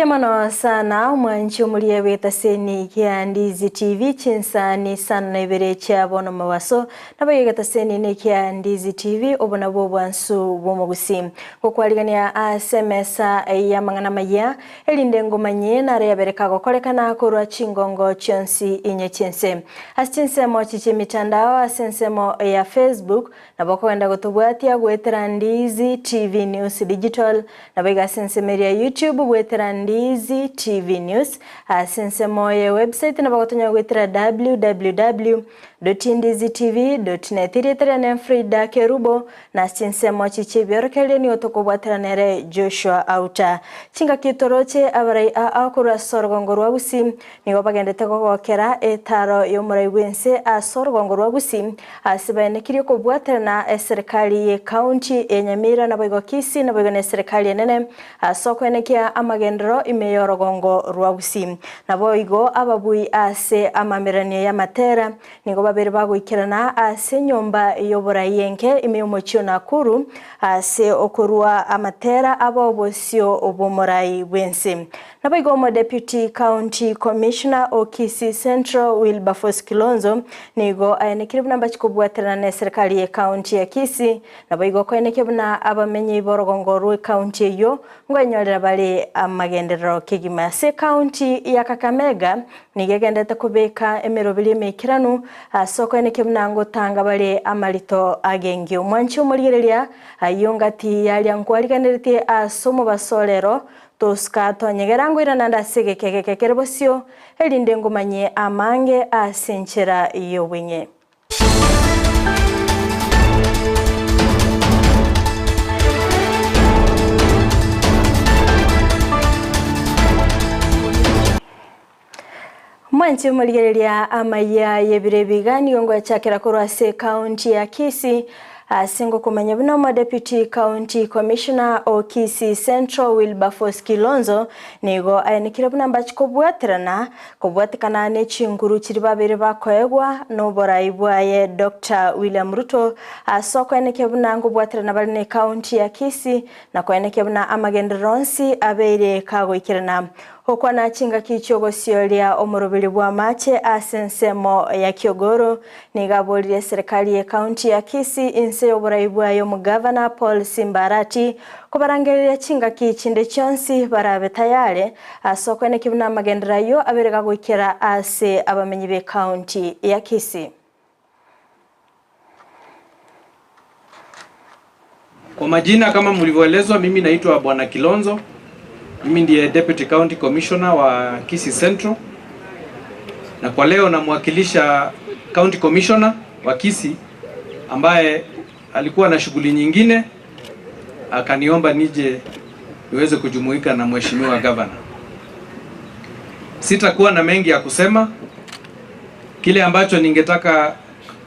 Mbuya mono sana omwanchi omoria bw'egetaseni kia Ndizi TV chinsani isano na ibere chia bono mobaso nabo egetaseni nekia Ndizi TV obo nabwo obwansu bw'omogusii gokwarigania ase emesa y'amang'ana amayia erinde ngomanyie nare yabere kagokorekana korwa chingongo chionsi inye chi'ense ase chinsemo chi chi'emitandao ase ensemo ya Facebook Nabo okogenda gotobwatia goetera Ndizi TV News Digital, naboigo ase ensemo eria ya YouTube goetera Ndizi TV News. Ase ensemo ye website nabo ogotonya goetera www.ndizitv.net. Erieta riane Frida Kerubo, na ase chinsemo echi chi'ebiorokererio nigo tokobwatera nere Joshua Auta. Chingaki toroche abarai aa korwa ase orogongo rwa Gusii Nigo bagendete kogokera etaaro y'omorai bw'ense ase orogongo rwa Gusii, ase baenekirie kobwaterana eserekari y'ecounty ya Nyamira naboigo Kisii naboigo neserekari enene ase okoenekia amagenderero ime y'orogongo rwa Gusii. Naboigo ababui ase amameranio y'amatera nigo babere bagoikerana ase enyomba y'oborai enke ime y'omochie o Nakuru ase okorua amatera abo obosio bw'omorai bw'ense. Naboigo Omodeputy County Commissioner o Kisii Central Wilberforce Kilonzo nigo aenekirie buna mbachi kobwaterana neserikali ye county ya Kisii naboigo koenekia buna abamenyi b'orogongo rwe county eyio ngoenyorera bare amagenderero kegima. Ase ecounty ya Kakamega nigo egenderete kobeka emeroberio emeikeranu ase okoenekia buna ngotanga bare amarito agengio. Omwanchi omorigereria ayio ngati yaria nkwariganeretie ase omobaso orero Tosika tonyegera ngoirana nde ase egeka egeke kere bosio, erinde ngomanyie amange ase enchera y'obweng'e. Mwanche morigereria amayia y'ebiro ebiga nigo ngoyachakera korwa ase ecounty ya Kisii ase ngokomanya buna omo Deputy County Commissioner o Kisii Central Wilberforce Kilonzo nigo aenekire buna mbachi kobwaterana kobwatekana ne chinguru chiria babeire bakoegwa noborai bwaye Doctor William Ruto ase okoenekia buna ngobwaterana bare ne county ya Kisii na koenekia buna amagenderero onsi abeire kagoikerana Gokwana chingaki chi'ogosioria omoroberi bw'amache ase ensemo ya Kiogoro, nigo aboririe eserekari y'ecounty ya Kisii inse y'oborai bwaye omogavana Paul Simba Arati kobarangereria chingaki chinde chionsi barabe tayare ase okoenekia buna amagenderero ayio abere gagoikera ase abamenyi b'ecounty ya Kisii. Kwa majina kama mlivyoelezwa, mimi naitwa Bwana Kilonzo. Mimi ndiye Deputy County Commissioner wa Kisii Central, na kwa leo namwakilisha County Commissioner wa Kisii ambaye alikuwa na shughuli nyingine, akaniomba nije niweze kujumuika na Mheshimiwa Governor. Sitakuwa na mengi ya kusema. Kile ambacho ningetaka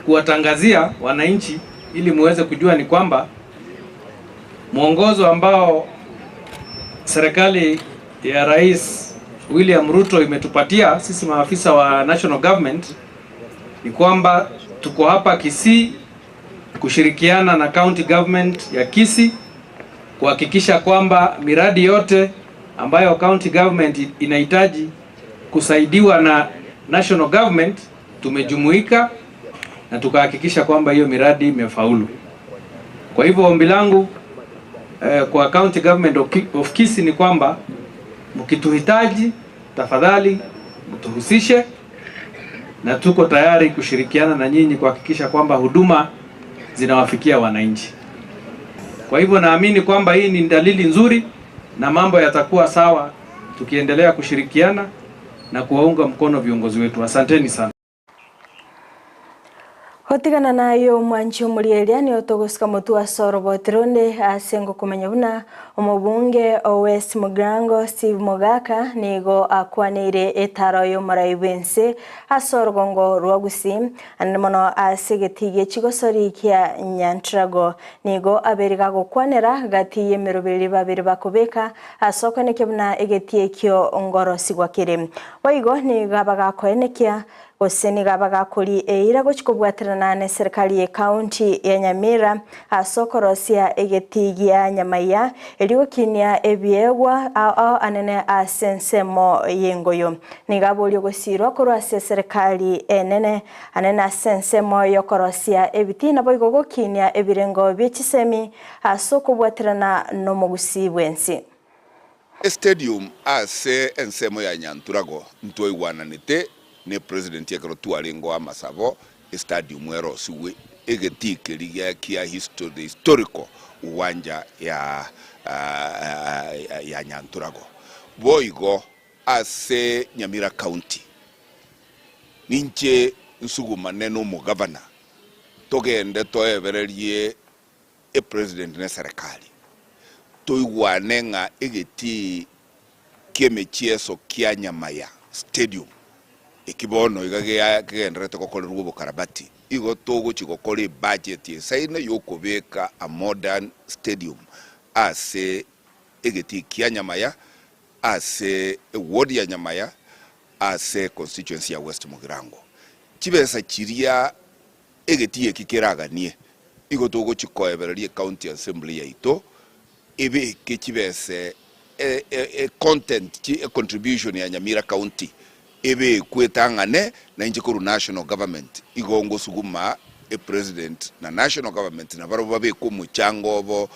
kuwatangazia wananchi ili muweze kujua ni kwamba mwongozo ambao serikali ya Rais William Ruto imetupatia sisi maafisa wa national government ni kwamba tuko hapa Kisii kushirikiana na county government ya Kisii kuhakikisha kwamba miradi yote ambayo county government inahitaji kusaidiwa na national government tumejumuika na tukahakikisha kwamba hiyo miradi imefaulu. Kwa hivyo ombi langu eh, kwa county government of Kisii ni kwamba mkituhitaji, tafadhali mtuhusishe, na tuko tayari kushirikiana na nyinyi kuhakikisha kwamba huduma zinawafikia wananchi. Kwa hivyo naamini kwamba hii ni dalili nzuri na mambo yatakuwa sawa tukiendelea kushirikiana na kuwaunga mkono viongozi wetu. Asanteni sana. Gotigana naye omwanchi omorieria nigo togosika motwe ase oroboti ronde ase ngokomanya buna omobunge o West Mugirango Steve Mogaka nigo akwaneire etaro y'omorai bw'ense ase orogongo rwa Gusii Naende mono ase egetii gie chigosori kia Nyantrago nigo abeire gagokwanera gati y'emeroberi babere bakobeka ase okoenekia buna egetii ekio ngorosigwa kere. Boigo nigo abagakoenekia. Gose nigo abagakori eira gochia kobwaterana neserikari ye county ya Nyamira ase okorosia egetii gia Nyamaiya erio gokinia ebiegwa ao ao anene ase ensemo y'engoyo. Nigo aboria ogosiirwa korwa ase eserikari enene anene ase ensemo y'okorosia ebitii naboigo gokinia ebirengo bie chisemi ase okobwaterana nomogusii bwensi. Estadium ase ensemo ya Nyanturago ntwaigwananete ne president ekero twarengeo amasabo estadium erosigwe egetii keria gia the historical uwanja ya ya Nyanturago. Boigo ase Nyamira county ninche nsugumane na omogavana togende toebererie epresident na eserekari toigwane ng'a egetii ki'emechieso kia Nyamaya Stadium eki bono iga kegendererete gokorerwa obokarabati, igo togochia gokora ebudget esaine yokobeka a modern stadium ase egetii kia Nyamaya, ase eward ya Nyamaya, ase constituency ya West Mugirango. Chibesa chiria Egetii eki keraganie, igo togochia koebereria ecounty assembly yaito ebeke chibese e content e contribution ya Nyamira county ebekwe etang'ane na inche korwa national government igo ngosuguma e president na national government nabarabwo babeke omochango obo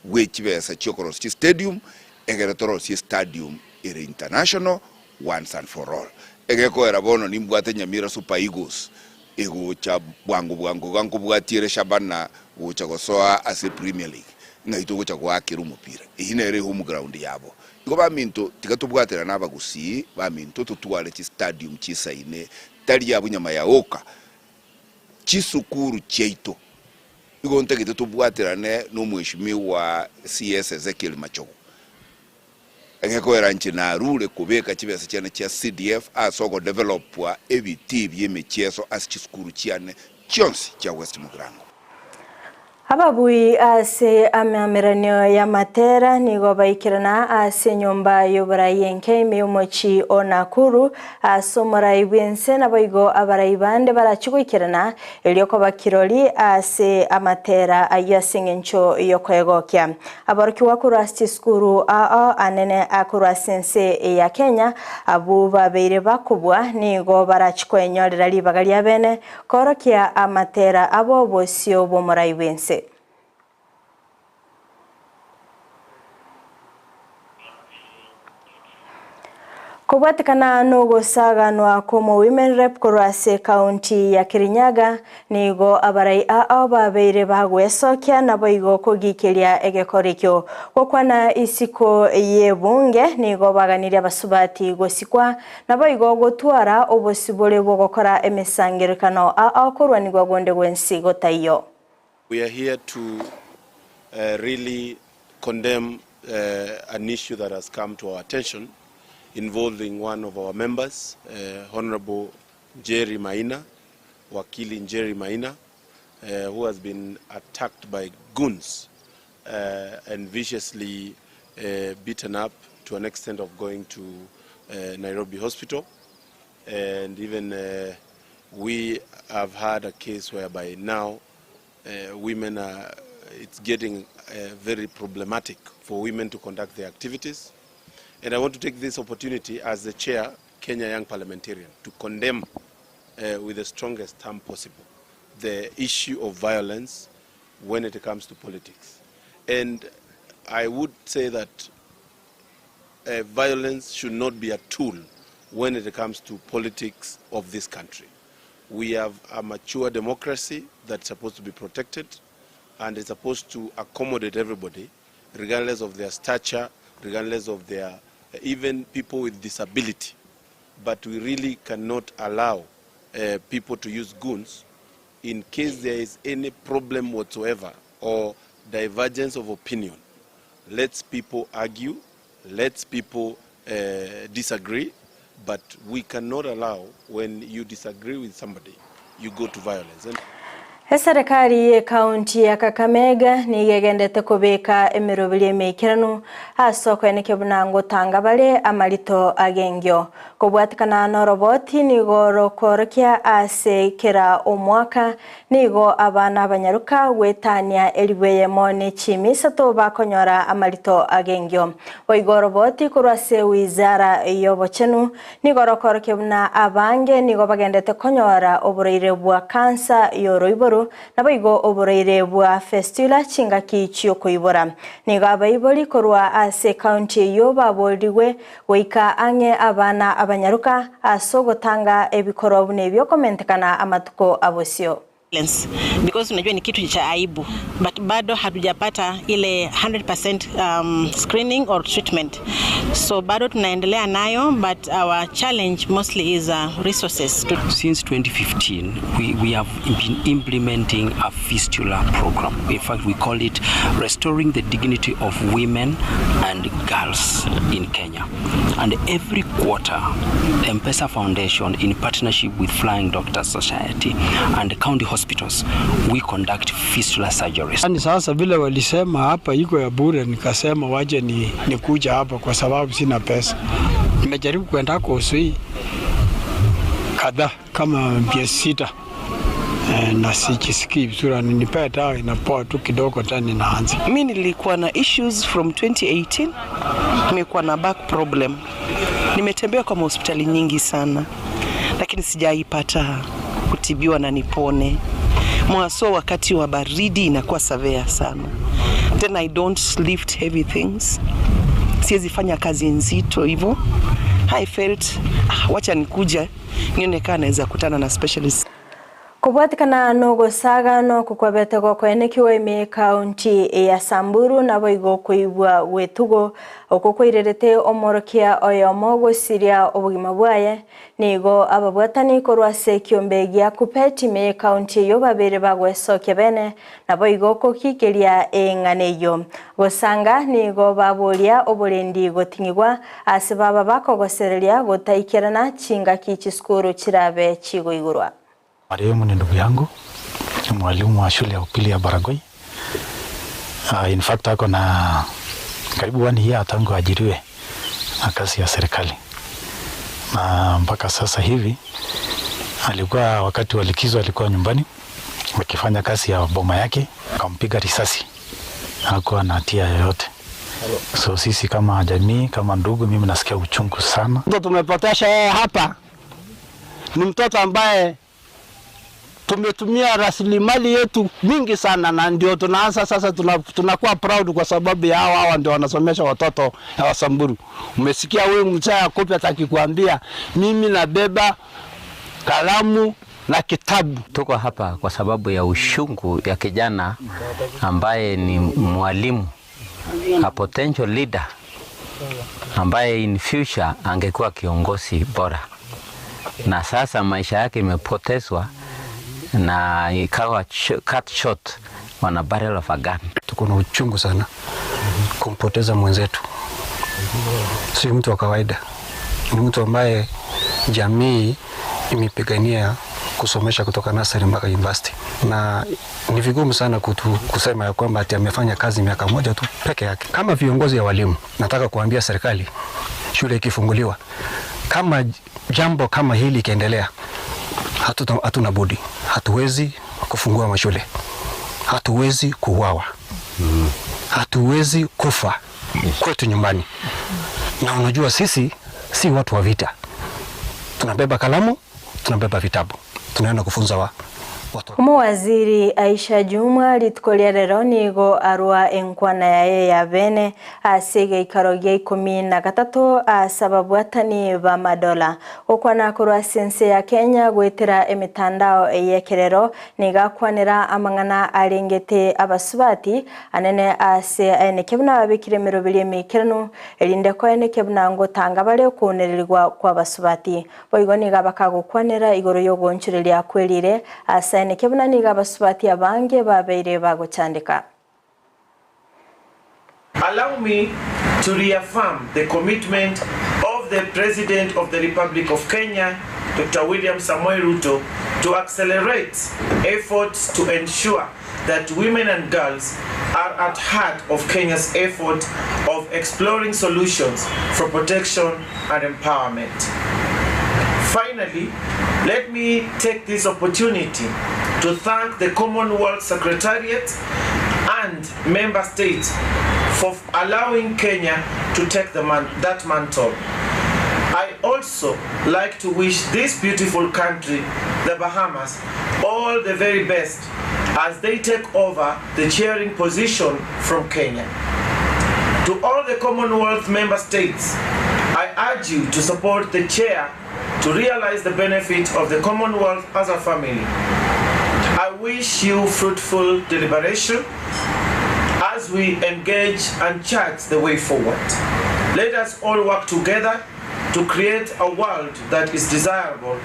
bwe chibesa chiokorosia chistadium egere torosie estadium ere international once and for all. Egekoera bono nimbwate Nyamira Super Eagles egocha bwango bwango iga nkobwatia ere Shabana gocha gosoa ase Premier League ng'ai togocha goakera omopira. Eyio nere home ground yabo. Igo baminto tiga tobwaterane abagusii baminto totware chistadium chisaine tari abwo nyama ya oka chisukuru chiaito. Igo ntagete tobwaterane nomweshimiwa CS Ezekiel Machogu. Egekoera inche narure kobeka chibesa chiane chia CDF ase ogodevelopwa ebitii bi'emechieso ase chisukuru chiane chionsi chia West Mugirango. Ababui ase ameameranio y'amatera nigo baikerana ase enyomba y'oborai enke ime y'omochie o Nakuru, ase omorai bw'ense naboigo abarai bande barachie goikerana, erio koba kirori ase amatera ayio ase engencho y'okoegokia. Aborokigwa korwa ase chisukuru ao anene akorwa ase ense ya Kenya, abwo babeire bakobua nigo barachie koenyorera ribaga riabene koorokia amatera abo obosio bw'omorai bw'ense. Kobwatekana nogosaganwa kw'omo Women Rep korwa ase ekaunti ya Kirinyaga, nigo abarai ao babeire bagwesokia naboigo kogikeria egekora ekio. Gokwana isiko y'ebunge nigo baganirie abasubati gosikwa naboigo gotwara obosibore bw'ogokora emesangererekano ao korwanigwa gonde gwensi gotaiyo. We are here to really condemn an issue that has come to our attention involving one of our members, Honorable Njeri Maina, Wakili Njeri Maina, who has been attacked by goons and viciously beaten up to an extent of going to Nairobi Hospital. And even we have had a case whereby now women are, it's getting very problematic for women to conduct their activities. And I want to take this opportunity as the chair, Kenya Young Parliamentarian, to condemn with the strongest term possible the issue of violence when it comes to politics. And I would say that violence should not be a tool when it comes to politics of this country. We have a mature democracy that's supposed to be protected and it's supposed to accommodate everybody, regardless of their stature, regardless of their, even people with disability. But we really cannot allow people to use goons in case there is any problem whatsoever or divergence of opinion. Let's people argue, let's people disagree, but we cannot allow when you disagree with somebody, you go to violence. And Eserekari y'ekaunti ya Kakamega nigo egendete kobeka emeroberi emeikeranu ase okoenekia buna ngotanga bare amarito agengio. Kobwatikana noroboti nigo rokoorokia ase kera omwaka nigo abana abanyaroka goetania elifu eyemo ne chiimi isato bakonyora amarito agengio. Boigo oroboti korwa ase wizara y'obochenu Nigo rokoorokia buna abange nigo bagendete konyora oborwaire bwa kansa y'oroiboro, naboigo oborwaire bwa fistula chingaki chi'okoibora. Nigo abaibori korwa ase ekaunti eyio baboorigwe goika ang'e abana abanyaroka ase ogotanga ebikorwa buna ebio komentekana amatuko abosio. Because unajua ni kitu cha aibu but bado hatujapata ile 100% screening or treatment so bado tunaendelea nayo but our challenge mostly is resources. Since 2015 we, we have been implementing a fistula program. In fact, we call it Restoring the Dignity of Women and Girls in Kenya. And every quarter, M-Pesa Foundation, in partnership with Flying Doctors Society and county hospitals, we conduct fistula surgeries. Yaani sasa vile walisema hapa iko ya bure, nikasema waje ni nikuja hapa kwa sababu sina pesa. Nimejaribu kwenda kwa usui kadhaa kama miezi 6 na sijisikii vizuri, nipea dawa inapoa tu kidogo tena ninaanza. Mi nilikuwa na issues from 2018, nimekuwa na back problem. Nimetembea kwa mahospitali nyingi sana, lakini sijaipata kutibiwa na nipone. Mwaso wakati wa baridi inakuwa severe sana. Then I don't lift heavy things. Siwezi fanya kazi nzito hivyo. I felt, wacha nikuje nione kama naweza kutana na specialist. Kobwatikana nogosaga nokokwabete gokoenekiwa ime ekaunti ya Samburu naboigo koibwa gwetugo oko kwairerete omorokia oyomo gosiria obogima bwaye nigo ababwatani korwa ase ekiombe gia Kuppet ime ekaunti eyo babere bagwesokia bene naboigo kokikeria eng'ana eyio gosanga nigo baboria oborendi goting'igwa ase baba bakogosereria gotaikerana chingaki chisukuru chirabe chigoigurwa. Marehemu ni ndugu yangu, ni mwalimu wa shule ya upili ya Baragoi. In fact ako na karibu 1 year tangu ajiriwe na kazi ya serikali. Na mpaka sasa hivi alikuwa wakati wa likizo alikuwa nyumbani akifanya kazi ya boma yake, akampiga risasi. Hakuwa na hatia yoyote. So sisi kama jamii, kama ndugu, mimi nasikia uchungu sana. Mtoto tumepotesha yeye hapa ni mtoto ambaye tumetumia rasilimali yetu mingi sana, na ndio tunaanza sasa tunakuwa proud kwa sababu ya hawa ndio wanasomesha watoto wa Samburu. Umesikia huyu mzee Kuppet atakikwambia mimi nabeba kalamu na kitabu. Tuko hapa kwa sababu ya ushungu ya kijana ambaye ni mwalimu, a potential leader ambaye in future angekuwa kiongozi bora, na sasa maisha yake imepotezwa na ikawa cut short on a barrel of a gun. Tuko na uchungu sana kumpoteza mwenzetu. Si mtu wa kawaida, ni mtu ambaye jamii imepigania kusomesha kutoka nursery mpaka university, na ni vigumu sana kusema ya kwamba ati amefanya kazi miaka moja tu peke yake. Kama viongozi ya walimu, nataka kuambia serikali, shule ikifunguliwa, kama jambo kama hili ikiendelea, hatuna budi, hatuwezi kufungua mashule, hatuwezi kuuawa, hatuwezi kufa kwetu nyumbani. Na unajua sisi si watu wa vita, tunabeba kalamu, tunabeba vitabu, tunaenda kufunza watu. Omuwaziri Aisha Jumwa rituko ria rero nigo arwa enkwana yaye ya bene ase egeikaro gia 13 ase ababwatani ba madola gokwana korwa ase ense ya Kenya gwetera emitandao eyekerero nigo akwanera amang'ana arengete abasubati anene ase aeneke buna babekire emeroberi emeikeranu erinde koeneke buna ngotanga bare okwonererigwa kwa abasubati boigo nigo abakagokwanera igoro yogonchoreria kwerire ase aeneke buna nigo abasubati abange babeire bagochandika. Allow me to reaffirm the commitment of the President of the Republic of Kenya Dr. William Samoei Ruto to accelerate efforts to ensure that women and girls are at heart of Kenya's effort of exploring solutions for protection and empowerment. Finally, let me take this opportunity to thank the Commonwealth Secretariat and member states for allowing Kenya to take the man, that mantle. I also like to wish this beautiful country, the Bahamas, all the very best as they take over the chairing position from Kenya. To all the Commonwealth member states, I urge you to support the chair to realize the benefit of the Commonwealth as a family. I wish you fruitful deliberation as we engage and chart the way forward. Let us all work together to create a world that is desirable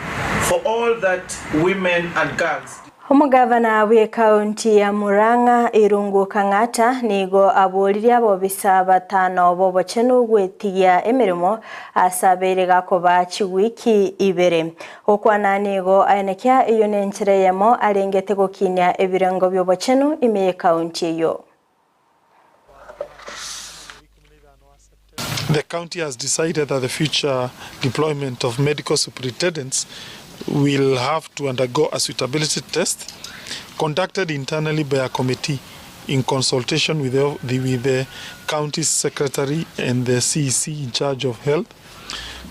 for all that women and girls. Omogavana bw'ekaunti ya Murang'a Irungu Kang'ata nigo aboririe abobisa batano b'obochenu gwetigia emeremo ase abeire gakoba chiwiki ibere. Gokwana nigo aenekia eyio nenchera eyemo arengete gokinia ebirengo bi'obochenu ime y'ekaunti eyio. The county has decided that the future deployment of medical superintendents will have to undergo a suitability test conducted internally by a committee in consultation with the, the, with the county secretary and the CEC in charge of health.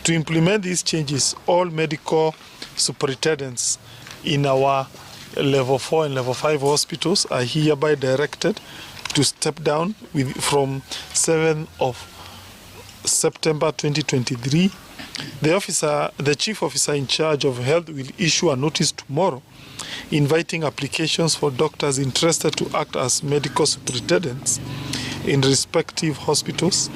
To implement these changes, all medical superintendents in our level 4 and level 5 hospitals are hereby directed to step down with, from 7th of September 2023. The officer, the chief officer in charge of health will issue a notice tomorrow inviting applications for doctors interested to act as medical superintendents in respective hospitals.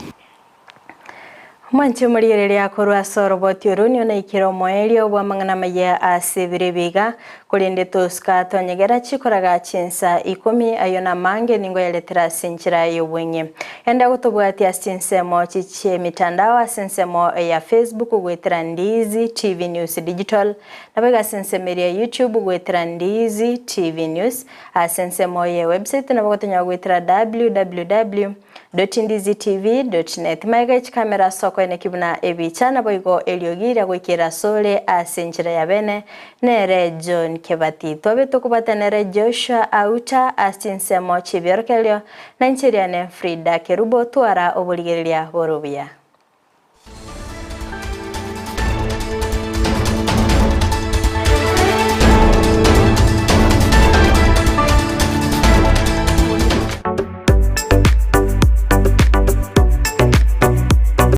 Mwanche omorigereria korwa ase oroboti oro nigo naikire omoerio bw'amang'ana amaya ase ebiro ebi iga, korende tosuka tonyegera chikoraga chinsa ikomi ayio namange ningo yaretera ase enchera y'obweng'e. Enda gotobwatia ase chinsemo chi'emitandao ase ensemo ya Facebook goetera Ndiizi TV News Digital, naboigo ase ensemo eria ya YouTube goetera Ndiizi TV News, ase ensemo ye website nabo gotonyora goetera www. Dotindizitv.net Magega ye chikamera ase okoeneki buna ebicha naboigo eriogi riria goikera asore ase enchera ya bene nere John Kebati. Twabe tokobwata nere Joshua Auta ase chinsemo chi'ebiorokererio na inche riane Frida Kerubo twara oborigereria bore obuya.